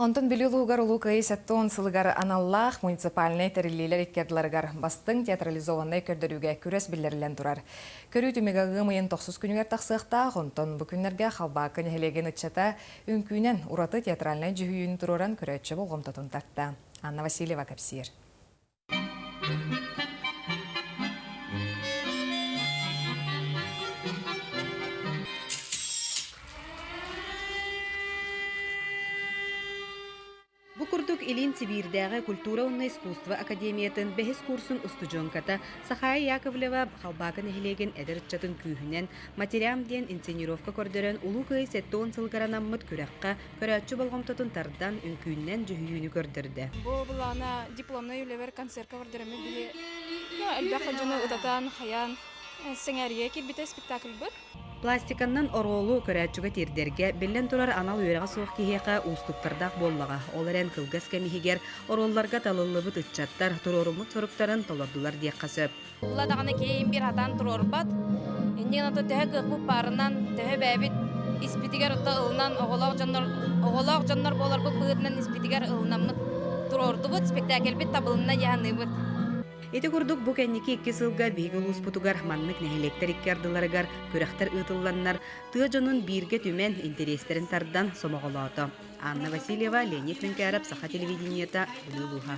Онтон Бүлүү улууһугар Улуу Кыайыы 70 сылыгар аналлаах муниципальнай тэриллиилэр икки ардыларыгар бастыҥ театрализованнай көрдөрүүгэ күрэс биллэриллэн турар. Көрүү түмүгэ ыам ыйын тохсус күнүгэр тахсыахтаах, онтон бу күннэргэ Халбаакы нэһилиэгин ыччата үҥкүүнэн ураты театральнай дьүһүйүүнү туруоран көрөөччү болҕомтотун тарта. Анна Васильева кэпсиир. Бу курдук Илин Сибиирдээҕи культура уонна искусство академиятын бэһис курсун устудьуонката Сахая Яковлева Халбаакы нэһилиэгин эдэр ыччатын күүһүнэн «Матерям» диэн инсценировка көрдөрөн Улуу Кыайыы 70 сылыгар анаммыт күрэххэ көрөөччү болҕомтотун тардан, үҥкүүннэн дьүһүйүүнү көрдөрдө. Бу былаана дипломнай үлэбэр концертка көрдөрөммүт биһи элбэх дьону ытатан, хайаан сэҥээрийэ киирбитэ спектакльбыт. Пластиканнан оруолу көрөөччүгэ тиэрдэргэ, биллэн турар, анал үөрэҕэ суох киһиэхэ уустуктардаах буоллаҕа. Ол эрэн кылгас кэм иһигэр оруолларга талыллыбыт ыччаттар туруоруммут соруктарын толордулар диэххэ сөп. Улла даҕаны киһи биир хатаан туруорбат. Иннигин ото төһө кыахпыт баарынан, төһө бэйэбит испитигэр ото ылынан оҕолоох дьоннор оҕолоох дьоннор буоларбыт быһыытынан испитигэр ылынаммыт туруордубут, спектакльбит табылынна дии саныыбыт. Ити курдук бу кэнники икки сылга биһиги улууспутугар маннык нэһилиэктэр икки ардыларыгар күрэхтэр ыытылланнар, тыа дьонун бииргэ түмэн, интэриэстэрин тардан сомоҕолоото. Анна Васильева, Леонид Менкяров, Саха телевидениета, Бүлүү улууһа.